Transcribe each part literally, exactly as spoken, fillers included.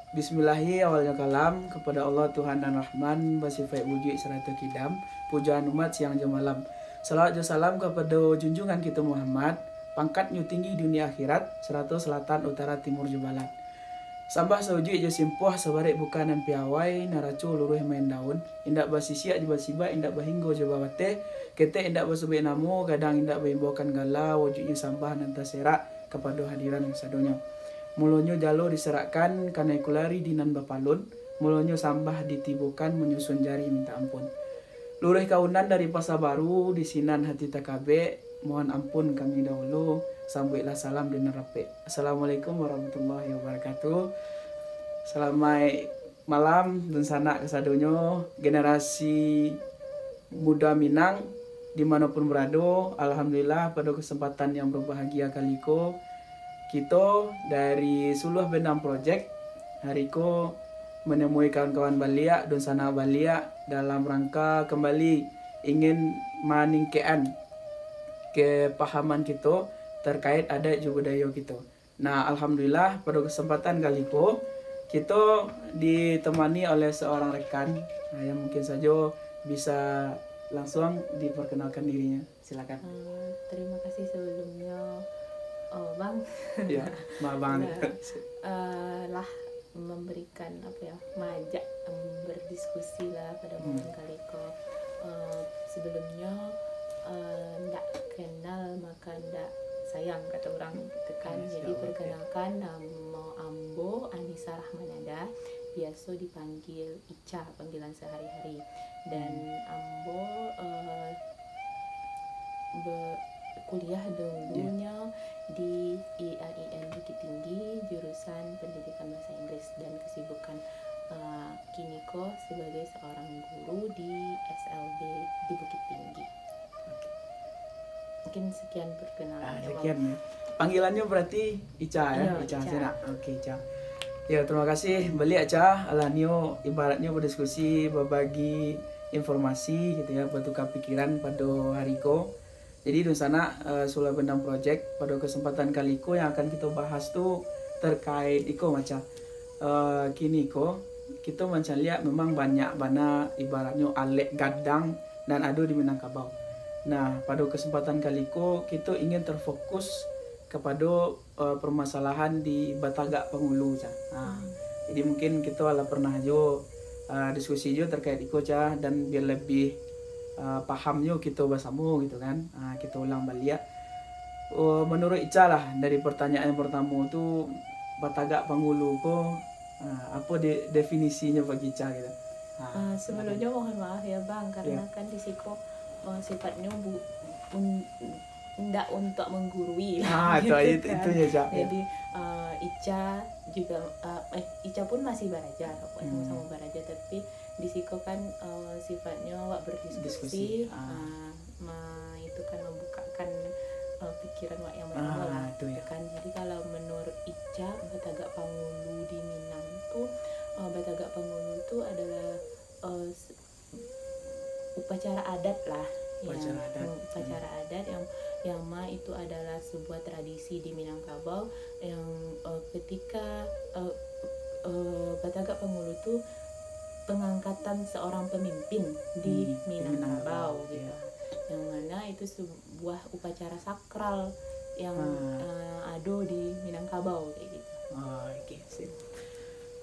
Bismillahi awalnyo kalam, kapado Allah Tuhan nan Rahman, basifaik wujuik sarato kidam, pujoan umat siang jo malam. Salawat jo salam kapado junjungan kito Muhammad, pangkatnyo tinggi dunia akhirat, sarato salatan, utara, timur jo balat. Sambah saujuik jo simpuah, sabarek buka nan piawai, naraco luruih main daun, indak basisiak jo basibak, indak bahinggo jo babateh, ketek indak basubik namo, gadang indak baimbaukan gala, wujuiknyo sambah nan taserak kapado hadiran sadonyo. Mulonyo jalo diserakkan, kanai kulari di nan bapalun, mulonyo sambah ditibokan, manyusun jari mintak ampun. Luruih kaunan dari Pasa Baru, di sinan hati takabek, mohon ampun kami dahulu, sambuiklah salam di nan rapek. Assalamualaikum warahmatullahi wabarakatuh. Salamaik malam, dunsanak kasadonyo, generasi muda Minang, di mano pun barado. Alhamdulillah, pado kesempatan yang berbahagia kali ko, kito dari Suluah Bendang Project, hari ko menemui kawan-kawan baliak, dunsanak baliak, dalam rangka kembali ingin maningkekan kepahaman kito terkait adat jo budayo kito. Nah, alhamdulillah, pado kesempatan kali ko, kito ditemani oleh seorang rekan, nah, yang mungkin sajo bisa langsung diperkenalkan dirinya. Silakan. Eh, terima kasih sebelumnya, oh, Bang. Ya, ma-, Bang. Ya. Eh, lah memberikan, apa ya, maajak, em, berdiskusi lah pada Hmm. malam kali ko. Eh, sebelumnya, eh, ndak kenal maka ndak sayang, kata orang gitu kan. Ya, Jadi, siap, oke. Perkenalkan, nama ambo Anisa Rahmanada, biaso dipanggil Ica, panggilan sehari-hari. Dan Hmm. ambo, eh, be-, kuliah Ya. dahulunyo di I A I N Bukittinggi, jurusan Pendidikan Bahasa Inggris, dan kesibukan, eh, kini ko sebagai seorang guru di S L B di Bukittinggi. Oke. Mungkin sekian perkenalan. Ah, ya, sekian, Bang. Ya. Panggilannya berarti Ica, ya? Iya, Ica, Ica. Sinak. Oke, Ica. Ya, terima kasih baliak, Ica. Alah, nio ibaratnyo berdiskusi, berbagi informasi gitu ya, bertukar pikiran pada hari ko. Jadi, dunsanak, eh, Suluah Bendang Project, pada kesempatan kali ko yang akan kita bahas tu terkait iko, Ica. Eh, kini ko, kita macam lihat memang banyak bana ibaratnyo alek gadang nan ado di Minangkabau. Nah, pada kesempatan kali ko, kita ingin terfokus kepada, eh, permasalahan di Batagak Pangulu, Ca. Ha, Hmm. jadi mungkin kita lah pernah jo, eh, diskusi jo terkait iko, Ca, dan biar lebih, eh, paham jo kita bersama gitu kan. Ha, kita ulang baliak. Oh, menurut Ica lah, dari pertanyaan yang pertama tu, Batagak Pangulu ko, ha, apa de-, definisinyo bagi Ica gitu? Ha, Ah, silakan. Sebelumnya mohon maaf ya, Bang, karena Ya. kan di siko, eh, sifatnya bu-, un-, ndak untuk menggurui lah, Ah, itu, gitu itu, kan. Itu ya, Cak, ya. Jadi, eh, Ica juga, eh, eh, Ica pun masih belajar, pokoknya Hmm. sama-sama belajar, tapi di siko kan, eh, sifatnya awak berdiskusi, Diskusi, ah. eh, ma-, itu kan membukakan, eh, pikiran awak yang Ah, bersama lah, itu gitu ya. kan. Jadi kalau menurut Ica, Batagak Pangulu di Minang tu, eh, Batagak Pangulu tu adalah, eh, s-, upacara adat lah, Upacara yang, adat. hmm, upacara Hmm. adat yang, yang ma itu adalah sebuah tradisi di Minangkabau yang, eh, ketika, eh, eh, Batagak Pangulu tu pengangkatan seorang pemimpin di Hmm, di Minangkabau, Minangkabau, gitu. ya. Yang mana itu sebuah upacara sakral yang, Ah. eh, ado di Minangkabau, kayak gitu. Ah, oke, sip.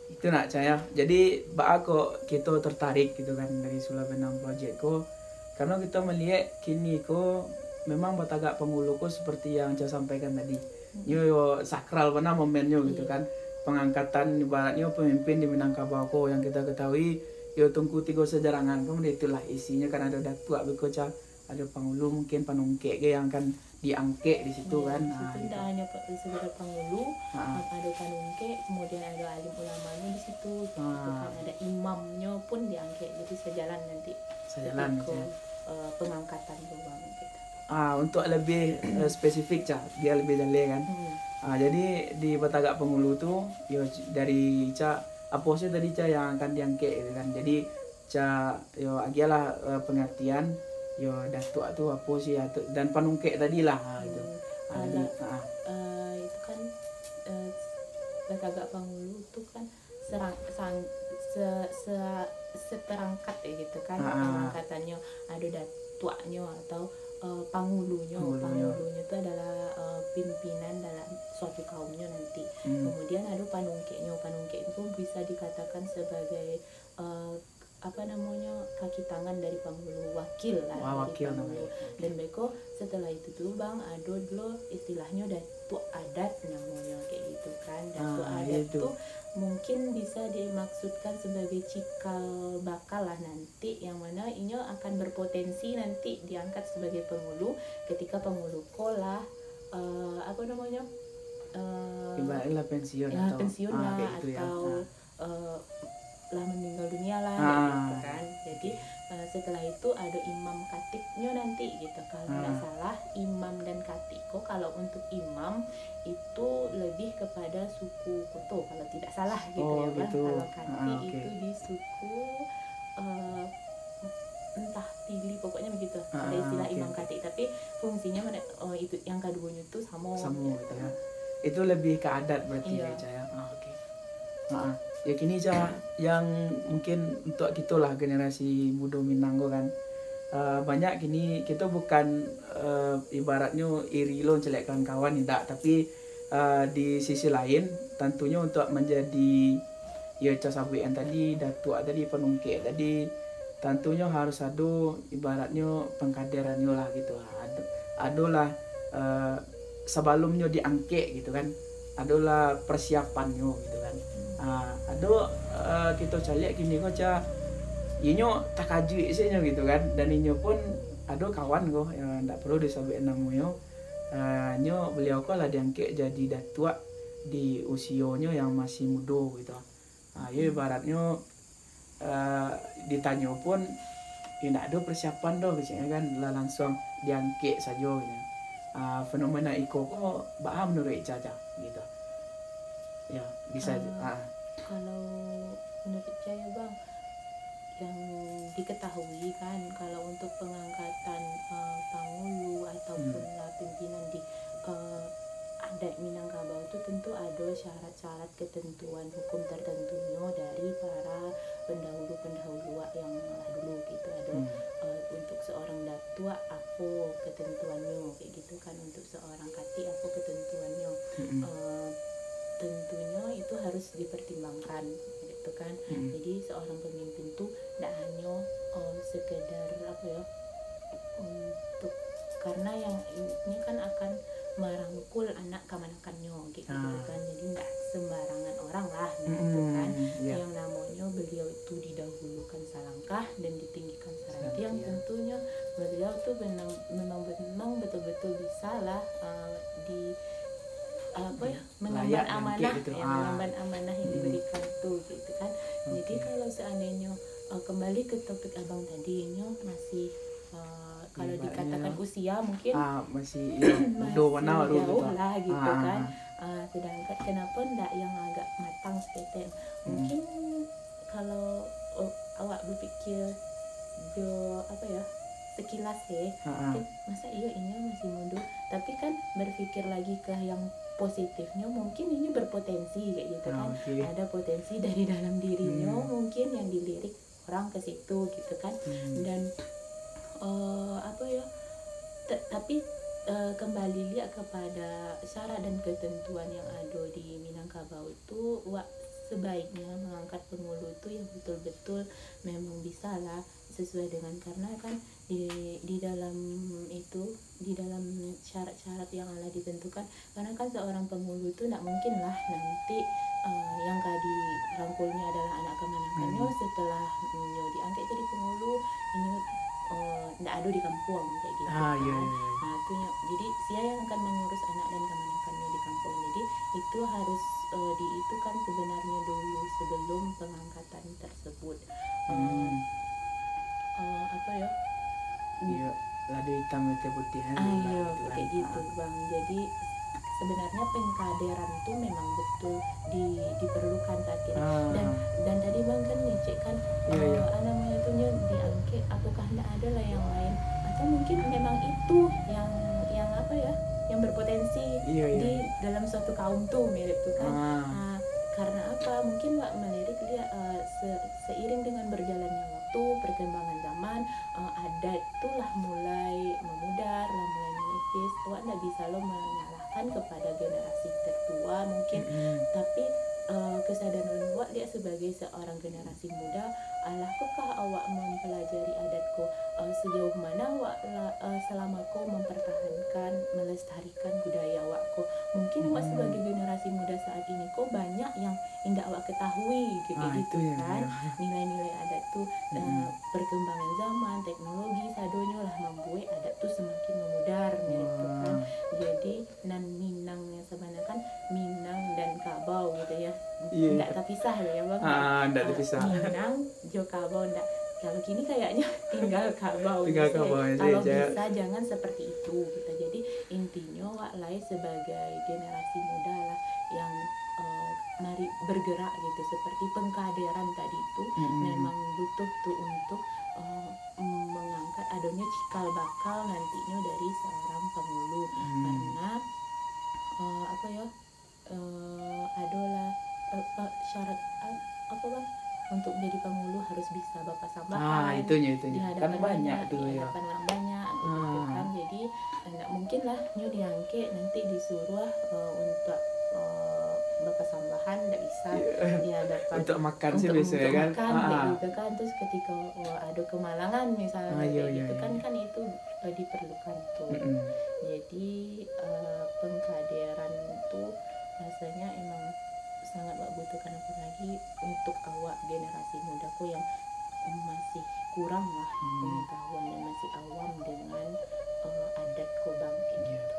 Itu nak, Ca, ya. Jadi, baa kok kito tertarik gitu kan dari Suluah Bendang Project ko? Karena kita melihat kini ko memang Batagak Pangulu ko seperti yang Ca sampaikan tadi. Hmm. Nyo yo sakral bana momennyo gitu Iya. kan. Pengangkatan ibaratnyo pemimpin di Minangkabau ko yang kita ketahui yo Tungku Tigo Sajarangan. Kemudian itulah isinya kan ada datuak beko, Ca, ada pangulu, mungkin panungkek ge yang akan diangkek di situ Iya, kan. di situ Ah, ndak gitu. hanya pa-, sekadar pangulu, Ah. ado panungkek, kemudian ado alim ulamanya di situ, gitu Ah. kan. Ada imamnya pun diangkek. Jadi sejalan nanti Sejalan ketika, gitu ya. eh, pengangkatan tu, Bang, gitu. Ah, untuk lebih, eh, spesifik, Ca, biar lebih jaleh kan. Hmm. Ah, jadi di Batagak Pangulu tu, yo, dari Ca, apo sih tadi, Ca, yang akan diangkek gitu kan. Jadi Ca, yo, agiahlah, eh, pengertian, yo, datuak tu apo sih, atu-, dan panungkek tadi lah, ha, gitu. Hmm. Ha, jadi, Alah, ha. eh, itu kan, eh, Batagak Pangulu tu kan serang, sang, se, se, seperangkat ya gitu kan. Ah. Memang katanya ada datuaknya atau uh, pangulunyo. Pangulunyo. Pangulunyo itu adalah uh, pimpinan dalam suatu kaumnya nanti. Hmm. Kemudian ada panungkeknya. Panungkek itu bisa dikatakan sebagai uh, apa namanya, kaki tangan dari panghulu, wakil lah. Wah, dari wakil panghulu namanya. Oke. Dan beko setelah itu tu bang, ado dulu istilahnya datuak adat namanya kayak gitu kan. Datuak ah, adat iya tu. Tu mungkin bisa dimaksudkan sebagai cikal bakal lah nanti, yang mana inyo akan berpotensi nanti diangkat sebagai penghulu ketika penghulu ko lah eh, apa namanya, eh, ibaratnya lah pensiun ya, atau pensiun ah, lah kayak gitu ya. Atau ah. Eh, lah meninggal dunia lah ah. Kayak gitu kan. Jadi eh, setelah itu ada imam khatibnya nanti gitu. Kalau ah. Tidak salah, imam dan khatib ko, kalau untuk imam itu lebih kepada suku Kuto kalau tidak salah gitu. Oh, ya bang gitu. Kalau khatib ah, okay. Itu di suku eh, entah Pili, pokoknya begitu. Ah, ada istilah okay, imam okay. Khatib, tapi fungsinya mana, oh, itu yang keduanya tu sama. Sama gitu ya. Itu lebih ke adat berarti iya. Ya, Ca, ya. Ah, oke. Okay. Heeh. Ya kini, Ca, yang mungkin untuk kita lah generasi muda Minang ko kan. Uh, banyak kini kita bukan uh, ibaratnya iri lo caliak kawan-kawan, tidak, tapi uh, di sisi lain tentunya untuk menjadi ya Ca sabuik yang tadi, datuak tadi, panungkek tadi, tantunyo harus ado ibaratnyo pangkaderannyo lah gitu. Ado, adolah uh, sabalumnyo diangkek gitu kan, adolah persiapannyo gitu kan. Uh, ado uh, kito caliak kini ko Ca, inyo takajuik sajo gitu kan, dan inyo pun ado kawan ko yang ndak perlu disabuik namonyo. Uh, nyo beliau ko lah diangkek jadi datuak di usionyo yang masih mudo gitu. Ha, iyo ibaratnyo uh, ditanyo pun yo ndak ado persiapan doh keceknyo kan, lah langsuang diangkek sajo gitu. Uh, fenomena iko ko baa menurut Ica Ca gitu. Ya, bisa uh, uh. Kalau menurut Ica ya bang, yang diketahui kan kalau untuk pengangkatan uh, pangulu ataupun hmm. Lah pimpinan di uh, adat Minangkabau tu tentu ada syarat-syarat ketentuan hukum tertentunyo dari para pendahulu-pendahulu wak yang lah dulu gitu. Ada hmm. Uh, untuk seorang datuak apo ketentuannyo kayak gitu kan, untuk seorang khatib apo ketentuannyo. Hmm. Uh, tentunyo itu harus dipertimbangkan gitu kan. Hmm. Jadi seorang pemimpin tu ndak hanyo uh, sekedar apa ya, untuk karena yang ini kan akan merangkul anak kamanakannyo gitu ah. Kan, jadi nggak sembarangan orang lah gitu kan. Hmm, yeah. Yang namanya beliau itu didahulukan salangkah dan ditinggikan sarantiang, tentunya beliau tuh memang memang betul-betul bisa lah uh, di apa ya, mengemban amanah gitu. Ya, ah. Mengemban amanah yang hmm. Diberikan tuh gitu kan. Okay. Jadi kalau seandainya uh, kembali ke topik abang tadi, nyo masih uh, kalau ibaratnya dikatakan usia mungkin ah, masih ya, mudo jauh lah gitu ah. Kan. Uh, sedangkan kenapa ndak yang agak matang seketek? Hmm. Mungkin kalau uh, awak berpikir jo apa ya, sekilas ya, mungkin masa iya inyo masih mudo, tapi kan berpikir lagi ke yang positifnya, mungkin ini berpotensi kayak gitu kan. Ah, okay. Ada potensi dari dalam dirinyo hmm. Mungkin yang dilirik orang ke situ gitu kan. Hmm. Dan uh, apa ya, te- tapi uh, kembali lihat kepada syarat dan ketentuan yang ada di Minangkabau tu, wak sebaiknya mengangkat pengulu tu yang betul-betul memang bisa lah sesuai dengan, karena kan di di dalam itu, di dalam syarat-syarat yang alah ditentukan, karena kan seorang pengulu tu ndak mungkin lah nanti uh, yang ka dirangkulnya adalah anak kamanakannyo hmm. Setelah nyo diangkat jadi pengulu, inyo uh, ndak ado di kampuang kayak gitu ah, kan. Iya, iya. Nah, itu jadi sia yang akan mengurus anak dan kamanakannyo di kampuang. Jadi itu harus uh, di itu kan sebenarnya dulu sebelum pengangkatan tersebut. Hmm. Uh, apa ya? Iya, lado hitam putih kan. Ah, iya, kayak gitu, gitu bang. Jadi sebenarnya pengkaderan tu memang betul di, diperlukan saat ini. Ah. Dan dan tadi bang kan ngecek kan, iya, iya. Uh, namanya tu nyo diangkek, apakah ndak ada lah yang lain? Atau mungkin memang itu yang yang apa ya? Yang berpotensi iya, iya. Di dalam suatu kaum tu mirip tu kan. Ah. Uh, Karena apa? Mungkin wak malirik dia, eh, se- seiring dengan berjalannya waktu, perkembangan zaman, eh, adat tu lah mulai memudar, lah mulai menipis. Wak ndak bisa lo menyalahkan kepada generasi tertua mungkin, Mm-mm. tapi, eh, kesadaran wak dia sebagai seorang generasi muda, alahkah awak mempelajari adat ko? Eh, sejauh mana awak la- eh, selama ko mempertahankan, melestarikan budaya awak ko? Mungkin awak Mm-mm. sebagai generasi muda saat ini ko banyak yang indak awak ketahui gitu, Ah, gitu itu yang kan. dia. Nilai-nilai adat tu, Mm-mm. eh, perkembangan zaman, teknologi, sadonyo lah mambuek adat tu semakin memudar gitu kan. Wah. Jadi, nan Minang yang sabananyo kan Minang dan Kabau gitu ya. Iya. Ndak tapisah tu ya, Bang. Ah, ndak Ah, tapisah. Minang jo Kabau ndak. Kalau kini kayaknya tinggal Kabau Tinggal saja. Kabau saja. Kalau bisa jangan seperti itu gitu. Jadi intinyo wak lai sebagai generasi muda lah yang, eh, mari bergerak gitu. Seperti pengkaderan tadi tu Mm-mm. memang butuh tu untuk, eh, mengangkat adonyo cikal bakal nantinyo dari seorang pangulu. Hmm. Karena, eh, apa ya, eh, adolah, eh, pa- syarat, a- apa, Bang, untuk jadi pangulu harus bisa bapasambahan Ah, itunyo, itunyo. di Kan hadapan banyak banyak, tu, di ya. hadapan orang banyak gitu Ah. kan. Jadi ndak mungkin lah nyo diangkek nanti disuruh, eh, untuk, eh, bapasambahan, ndak bisa Iya. di hadapan Untuk makan sih untuk, biasa, untuk ya kan? makan, kayak Ah. gitu kan. Terus ketika, oh, ada kemalangan misalnya, Ah, iya, kayak iya, gitu iya, kan, iya. kan itu, eh, diperlukan tu. Mm-mm. Jadi, eh, pengkaderan tu rasanya emang sangat wak butuhkan, apalagi untuk awak generasi muda ko yang masih kurang lah Hmm. pengetahuan dan masih awam dengan, eh, adat ko, Bang, kayak Iya. gitu.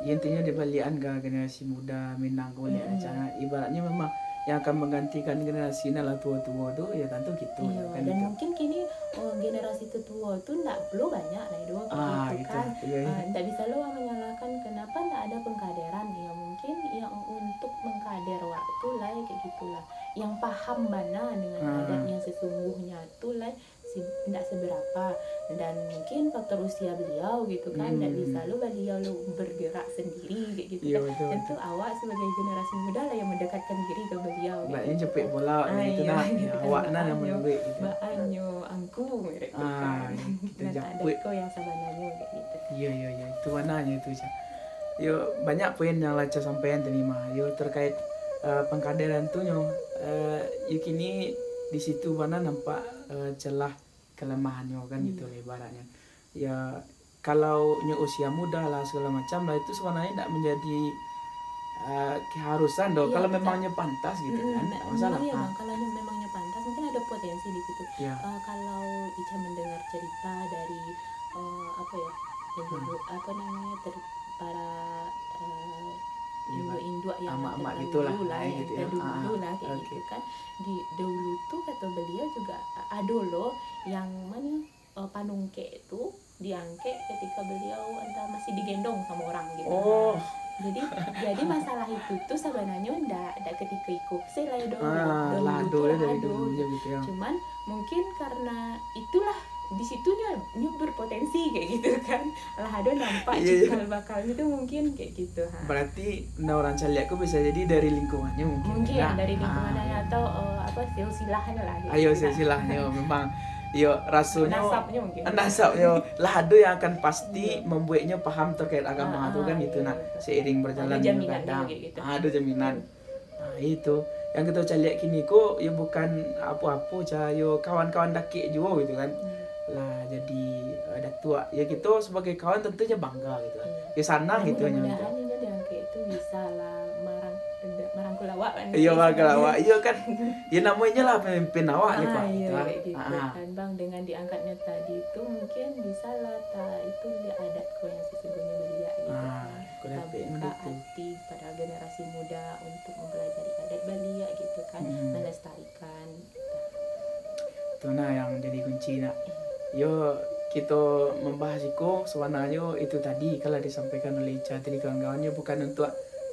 Ya, intinya dibaliakan ka generasi muda Minang ko, lihat Mm-mm. acara. Ibaratnya memang yang akan menggantikan generasi nan lah tua-tua tu, ya tantu gitu, Iya, kan dan gitu. mungkin kini, eh, generasi tetua tu ndak lo banyak lah, Ido, kayak Ah, gitu gitu. kan. Iya, iya. Eh, ndak bisa lo menyalahkan kenapa ndak ada pengkaderan. Ya mungkin yang untuk mengkader waktu lah, kayak gitulah. Yang paham bana dengan Ah. adat yang sesungguhnya tu lah, si- ndak seberapa. Dan mungkin faktor usia beliau gitu kan, ndak Hmm. bisa lo beliau lo bergerak sendiri kayak gitu Iya, kan. betul, Tentu betul. awak sebagai generasi muda lah yang mendekatkan diri ke beliau kayak Agaknya gitu japek kan. bola Ah, gitu iya, nah. gitu Ya, kan. awak nah yang Baanyo, menduit gitu. baanyo angku, kayak gitu Ah, kan. kita Nan japek. adat ko yang sabananyo kayak gitu. Iya, iya, iya. Itu bananyo itu, Cak. Yo, banyak poin yang lah Cak sampaikan tadi mah. Yo, terkait, eh, pengkaderan tu nyo, eh, yo kini di situ bana nampak, eh, celah kelemahannyo kan Hmm. gitu lah ibaratnya. Ya, kalau nyo usia muda lah segala macam lah, itu sebenarnya ndak menjadi, eh, keharusan doh. Iya, Kalau betul. memang nyo pantas gitu Hmm, kan, ndak memang masalah. iya, Ah. Bang. Kalau nyo memang nyo pantas, mungkin ada potensi di situ. Ya. Eh, kalau Ica mendengar cerita dari, eh, apa ya, Hmm. ibu-ibu, apa namanya, ter- para, eh, Iya, induak-induak yang amak-amak terdahulu gitulah, lah, eh, yang gitu ya. terdahulu Ah, lah, kayak oke. gitu kan. Di dahulu tu kata beliau juga a- ado lo yang mana, eh, panungkek tu diangkek ketika beliau entah masih digendong sama orang gitu. Oh. Jadi, jadi masalah itu tu sabananyo ndak, ndak ketika iko se lah dahulu. Ah, Dahulu lah tu ado lah lah dari ado dulu gitu. gitu ya. Cuman mungkin karena itulah di situ nyo, nyo berpotensi kayak gitu kan. Lah ado nampak Iya, iya. cikal bakalnyo tu mungkin kayak gitu, ha. Berarti nah orang caliak ko bisa jadi dari lingkungannya mungkin, Mungkin ya? dari lingkungannya Ah, iya. atau, eh, apa, silsilahnyo lah, kayak Ayo gitu lah. silsilahnyo memang yo rasonyo Nasabnyo mungkin. nasabnyo lah ado yang akan pasti Iya. membuatnya paham terkait agama Ah, tu kan ah, gitu iya, nah. betul. Seiring Ada berjalannya jaminannya kadang. kayak gitu. Ah, ada jaminan. Hmm. Nah, itu. Yang kita caliak kini ko, ya bukan apo-apo, Ca, yo kawan-kawan dakek juo gitu kan. Hmm. Lah jadi, eh, datuak. Ya kita sebagai kawan tentunya bangga gitu kan. Iya. Ya sanang Dan gitu kan. mudah-mudahan inyo diangkek tu bisa lah marang-, marangkul awak kan. Iya, marangkul awak. Iya kan. Ya namanya lah pemimpin awak ni, Ah, Pak, iya, gitu kan. kayak gitu Ah. kan, Bang. Dengan diangkatnya tadi tu mungkin bisa lah ta-, itu dia adat ko yang sesungguhnya baliak gitu Ah, kan. kurang Tabuka lebih pada generasi muda untuk mempelajari adat Bali, ya, gitu kan, Hmm. melestarikan. Tu nah yang jadi kunci nak. Yo, kita membahas iko sebenarnya itu tadi kalau disampaikan oleh Ica tadi kawan-kawan, yo bukan untuk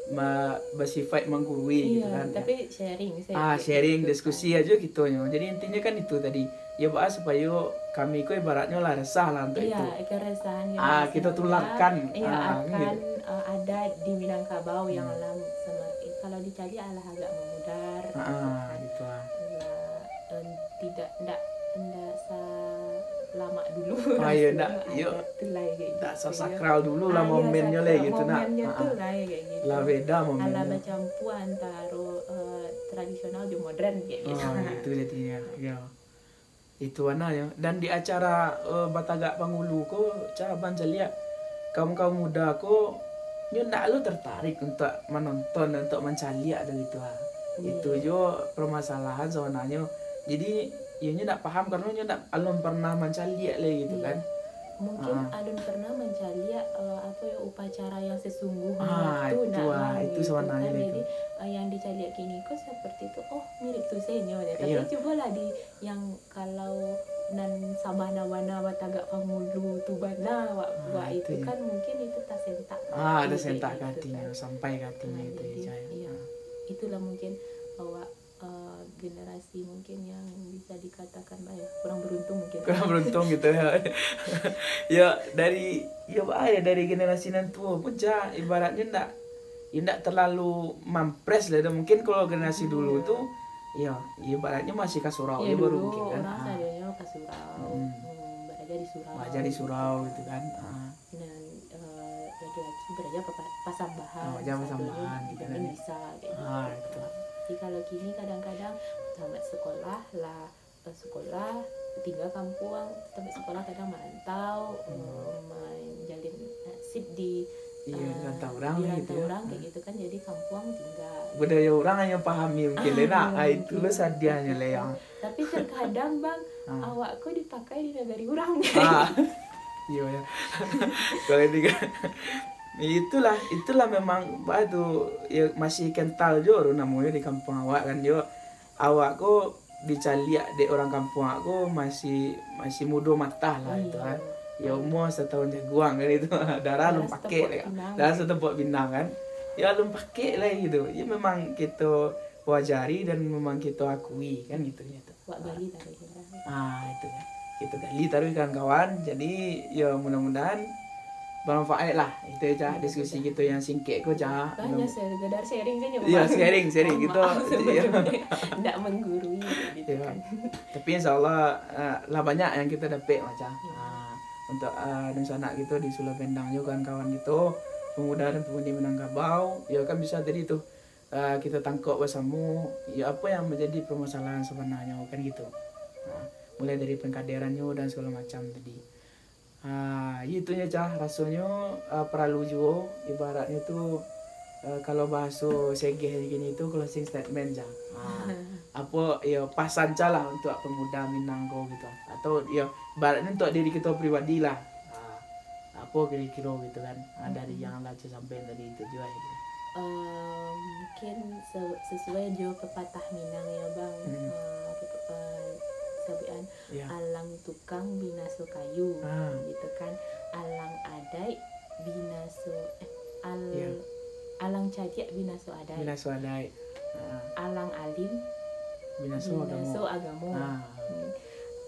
ma-, bersifat menggurui gitu Iya, kan. tapi sharing saja Ah, sharing, gitu kan. diskusi aja gitu nyo. Jadi intinya kan itu tadi. Ya, bahas supaya kami ko ibaratnya lah resah lah untuk Iya, itu. keresahan yang Ah, kita disampaikan, tularkan. iya, Ah, akan, gitu. eh, ada di Minangkabau yang Hmm. lam-, sama, eh, kalau Kalau dicaliak alah agak mamudar, gitu kan. Gitu ah. Alah, em, tidak, ndak, ndak salamak dulu Ah, yo, rasonyo ndak, yo, adat tu lai, kayak gitu, ndak yo. Sasakral dulu lah. Ah, yo, momennyo sakral, lai, gitu, nak. Momennyo tu lai, kayak gitu. Lah beda momennyo. Alah bacampua antaro, eh, tradisional jo modern, kayak gitu. Ah, itu jadinyo, yo. Itu bana yo. Dan di acara, eh, batagak pangulu ko, Ca, abang caliak, kaum-kaum muda ko, nyo ndak lo tertarik untuak manonton, untuak mancaliak dari tu ha. Iya. Itu jo permasalahan sabananyo. Jadi, yo nyo ndak paham karano nyo ndak, alun pernah mancaliak lai gitu kan. Mungkin alun pernah mancaliak, eh, apa yo, upacara yang sesungguhnya tu, nak, itu sabananyo kan. Jadi, eh, yang dicaliak kini ko seperti tu, oh, mirip tu sajo nyo. Tapi cubolah di yang kalau nan sabana-bana batagak pangulu tu bana, wak, wak itu kan mungkin itu tasentak ka ati, tasentak ka atinyo, sampai ka atinyo itu, jadi, Ca. Iyo. Itulah mungkin awak, eh, generasi mungkin yang bisa dikatakan, eh, kurang beruntung mungkin. Kurang beruntung gitu yo. Yo, dari, yo, ba-, yo, dari generasi nan tuo pun, Ca, ibaratnyo ndak, yo, ndak terlalu mampres lah. Dan mungkin kalau generasi dulu tu, yo, ibaratnyo masih ka surau, yo, baru dulu mungkin kan. Urang sadonyo ka surau, hmm, baraja di surau. Baraja di surau gitu kan. Ah. Dan, eh, laki-laki baraja pa-, pasambahan, oh, baraja pasambahan gitu kan. Bisa, kayak gitu. Ah, itu. Jadi kalau kini kadang-kadang tamat sekolah lah, eh, sekolah, tinggal kampuang, tamat sekolah kadang marantau, hmm, eh, manjalin nasib di, iyo, eh, di rantau urang, di rantau urang, kayak gitu kan, jadi kampuang tinggal. Budaya urang hanyo pahami mungkin, ah, nak, ah, mungkin. Itu lo sadiahnyo lai, yang. Tapi terkadang, Bang, ah, awak ko dipakai di nagari urang. Ah. Iyo, yo. Kalau di, itulah, itulah memang, bah, tu, yo, masih kental jo tu namonyo di kampuang awak kan, yo. Awak ko dicaliak dek urang kampuang awak ko masih, masih mudo matah lah gitu kan. Iyo. Yo, umua satahun jaguang kan itu. Darah alun pakek lai. Darah satampuk pinang kan. Yo, alun pakek lai gitu. Yo, memang kito wajari dan memang kito akui kan gitu nyo tu. Wak gali taruih, Bang. Ah, itu kan. Kito gali taruih, kawan-kawan. Jadi, yo, mudah-mudahan bermanfaat lah. Itu, Ca, diskusi kito yang singkek ko, Ca. Banyak, sekedar sharing sajo, Bang. Iyo, sharing, sharing. Mohon maaf sebelumnya. Ndak menggurui gitu kan. Tapi insyaallah, eh, lah banyak yang kito dapek, Ca. Iyo. Ah, untuk, eh, dunsanak kito di Suluah Bendang jo kawan-kawan kito, pemuda dan pemudi Minangkabau, yo kan bisa tadi tu, ah, kito tangkok basamo, yo, apo yang manjadi permasalahan sabananyo, kan gitu. Ah, mulai dari pengkaderannyo dan segalo macam tadi. Ah, yo, itunyo, Ca, rasonyo, ah, paralu juo, ibaratnyo tu, eh, kalau bahaso segeh kini tu closing statement, Ca. Ah, apo, yo, pasan, Ca, lah, untuak pemuda Minang ko gitu. Atau, yo, ibaratnyo untuak diri kito pribadi lah. Ah, apo kiro-kiro gitu kan, ah, dari yang lah Ca sampaikan tadi itu juo gitu. Eh, mungkin se-, sesuai jo pepatah Minang yo, Bang. Hmm. Eh, pep-, eh, sabuikan, iyo, alang tukang binaso kayu, ah, gitu kan. Alang adaik binaso, eh, al-, iyo, alang cadiak binaso adaik. Binaso adaik. Ah. Alang alim binaso agamo. Binaso agamo. Ah. Hmm.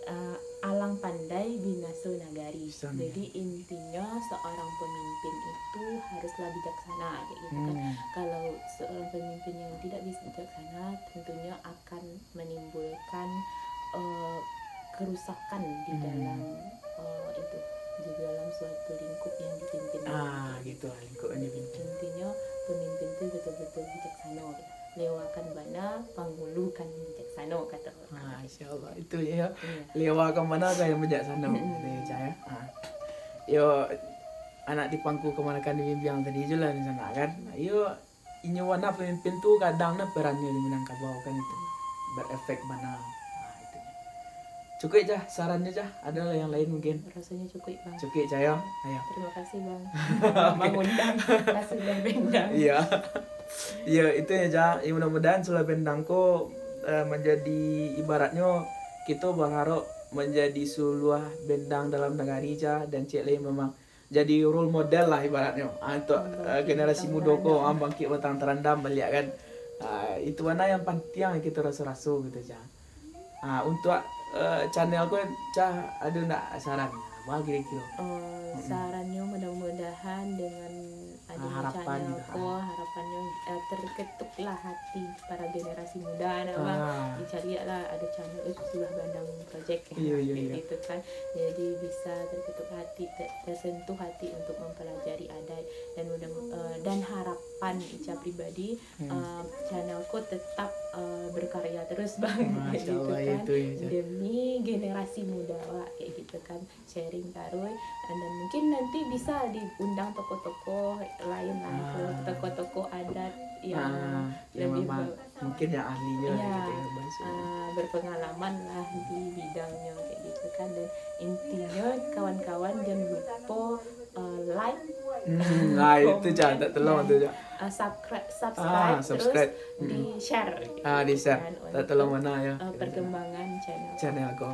Ah, alang pandai binaso nagari. Binaso nagari. Jadi, intinyo, seorang pemimpin itu haruslah bijaksana, kayak gitu kan. Hmm. Kalau seorang pemimpin yang tidak bijaksana, tentunya akan menimbulkan, eh, kerusakan di, hmm, dalam, eh, itu, di dalam suatu lingkup yang dipimpin. Ah, kayak gitu, lingkup yang dipimpin. Intinyo, pemimpin tu betul-betul bijaksano, gitu. Lewakan bana, pangulukan bijaksano, kato urang. Ah, insyaallah. Itu yo. Iyo. Lewakan bana ka yang bijaksano. Mm-mm. Itu yo, Ca, yo. Ah. Yo, anak di pangku kamanakan di bimbiang tadi juo lah di sanak kan. Yo, inyo bana pamimpin tu kadang nah perannyo di Minangkabau kan itu. Berefek bana. Ah, itu. Cukuik, Ca, sarannyo, Ca. Ado lah yang lain mungkin? Rasonyo cukuik, Bang. Cukuik, Ca, yo? Ayo. Terima kasih, Bang. Oke. Mangundang ka Suluah Bendang. Iyo. Iyo, itu yo, Ca. Yo, mudah-mudahan Suluah Bendang ko, eh, manjadi ibaratnyo kito baharap manjadi Suluah Bendang dalam nagari, Ca, dan ciek lai memang jadi role model lah ibaratnyo. Ah, untuk, eh, generasi mudo ko, ah, bangkit batang tarandam baliak kan. Ah, itu bana yang pantiang kito raso-raso gitu, Ca. Ah, untuak, eh, channel ko, Ca, ado ndak saran? Apo kiro-kiro? Oh, mm-mm, sarannyo mudah-mudahan dengan Ah, harapan channel gitu, ko, ah. Harapannyo, eh, terketuklah hati para generasi muda, nak, Bang. Ah. Dicaliaklah ado channel, eh, Suluah Bandam Project. Iyo, iyo, iyo. Gitu kan. Jadi bisa terketuk hati, te-, tersentuh hati untuk mempelajari adat dan mudah, eh, dan harapan Ica pribadi, Hmm. eh, channel ko tetap, eh, berkarya terus, Bang. Masya Allah, gitu kan. Itu ya, Cak. Demi generasi muda, Wak, kayak gitu kan. Sharing taruih, dan mungkin nanti bisa diundang tokoh-tokoh lain lah, Ah. tokoh-tokoh adat yang Ah, yang lebih memang ber-, mungkin yang ahlinya iya, gitu ya, Bang, sih. Ah, berpengalaman lah di bidangnya kayak gitu kan. Dan intinya kawan-kawan jangan lupa, eh, like, Hmm, ah, itu, komen, Cak, tak tolong dan, tu, Cak. Eh, subscri-, subscribe, Ah, terus subscribe. Hmm. Di-share gitu Ah, di-share. Kan, tak tolong untuk, mana ya. Eh, perkembangan channel. Channel ko.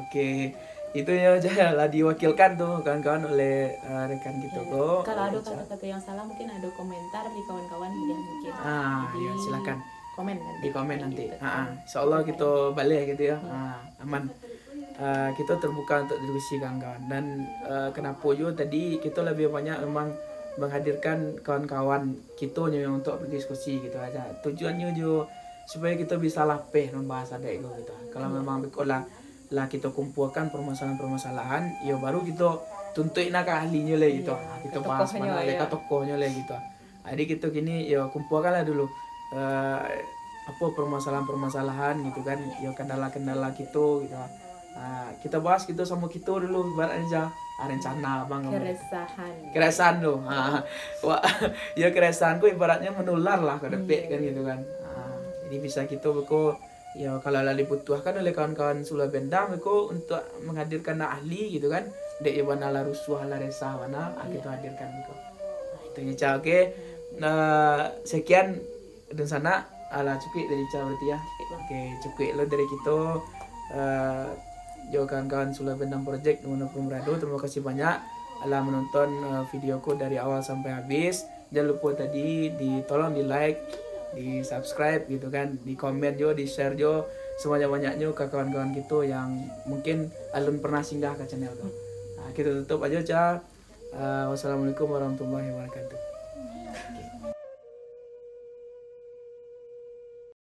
Oke. Itu ya, Cak, lah diwakilkan tu kawan-kawan oleh, eh, rekan kita ko. Kalau ada Cak. Kata-kata yang salah, mungkin ada komentar di kawan-kawan yang mungkin. Ah, jadi ya, silakan. Komen nanti. Di komen nanti. Gitu. Ah, ah. Insya Allah kita balik gitu ya. Hmm. Ah, aman. Ah, kita terbuka untuk diskusi kawan-kawan. Dan, eh, kenapa juga tadi kita lebih banyak memang menghadirkan kawan-kawan kita ni untuk berdiskusi gitu aja. Tujuannya juga supaya kita bisa lapeh membahas adat itu gitu. Kalau memang beko lah, lah kita kumpulkan permasalahan-permasalahan, ya baru kita tuntuik nak ka ahlinyo lah gitu. Iya, ah, kita bahas mana lah, ka tokohnyo lah gitu. Jadi kita kini ya kumpulkan lah dulu, eh, apa permasalahan-permasalahan gitu kan, ya kendala-kendala kita gitu. Ah, kita bahas gitu sama kita dulu ibaratnya aja. Ah, rencana abang. Keresahan. Keresahan tu. Ah, wak, ya keresahan ku ibaratnya menular lah ke depek kan gitu kan. Ah, jadi bisa kita beko, ya kalau lah dibutuhkan oleh kawan-kawan Suluah Bandam beko untuk menghadirkan ahli gitu kan. Dek ya bana lah rusuah lah resah bana, ah, kita hadirkan beko. Ah, itu aja, oke. Nah, sekian dan sana. Alah, cukuik dari Ica berarti ya. Cukuik, Bang. Oke, cukuik lo dari kita. Eh, jo kawan-kawan Suluah Bandam Project dimanapun berado, terima kasih banyak alah menonton, eh, video ko dari awal sampai habis. Jangan lupa tadi di, tolong di like, di subscribe gitu kan, di komen jo, di share jo sebanyak-banyaknyo ke kawan-kawan kita yang mungkin alun pernah singgah ke channel tu. Nah, kita tutup aja, Ca. Eh, wassalamualaikum warahmatullahi wabarakatuh.